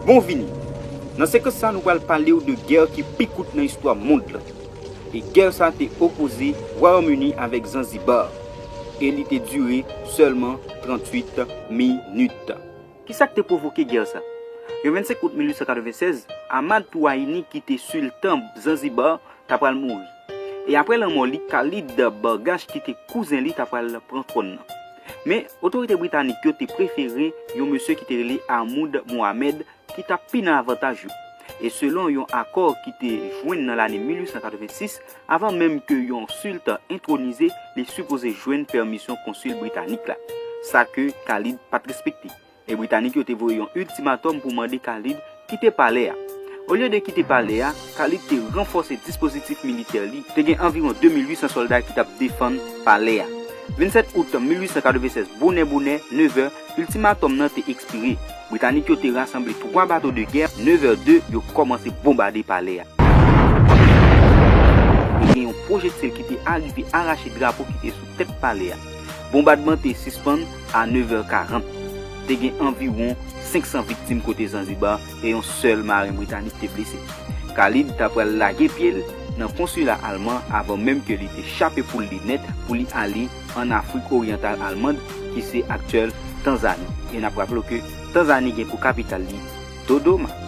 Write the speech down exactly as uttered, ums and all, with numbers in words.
Bon vini! Nan sekans sa nou pral pale w de gè ki pi kout nan istwa mond lan. E gè sa te opoze Wayòm Ini avèk Zanzibar. E li te dire sèlman tranntuit minit. Kisa k te pwovoke gè sa? Yon vennsenk out mil uit san katrevennsèz, Ahmad Touaini ki te siltan Zanzibar ta pral mouri. E apre lanmò li, Khalid Bargash ki te kouzen li ta pral pran twòn nan. Men, otorite britanik yo te prefere yon mesye ki te rele Ahmoud Mohamed ki t ap pi nan avantaj yo. E selon yon akò ki te jwenn nan lane mil uit san katrevensis, avan menm ke yon siltan entwonize, li sipoze jwenn pèmisyon konsil britanik la. Sa ke Khalid pa t respekte. E Britanik yo te voye yon iltimatòm pou mande Khalid kite palè a. Olye de kite palè a, Khalid te ranfòse dispozitif militè li. Te gen anviwon de mil uit san sòlda ki t ap defann palè a. Vennsèt out mil uit san katrevennsèz, bonè bonè, nevè, iltimatòm nan te ekspire. Britanik yo te rasanble twa bato de gè, nevè de, yo kòmanse bonbade palè a. Te gen yon pwojektil ki te arive arache drapo ki te sou tèt palè a. Bonbadman te sispann a nevè karant. Te gen anviwon senk san viktim kote Zanzibar e yon sèl maren britanik te blese. Khalid ta pral lage pye l nan konsila alman avan menm ke li te chape poul li nèt pou li ale ann Afrik Oryantal Almand, ki se aktyèl Tanzani. E n ap raple w ke Tanzani gen pou kapital li Dodoma.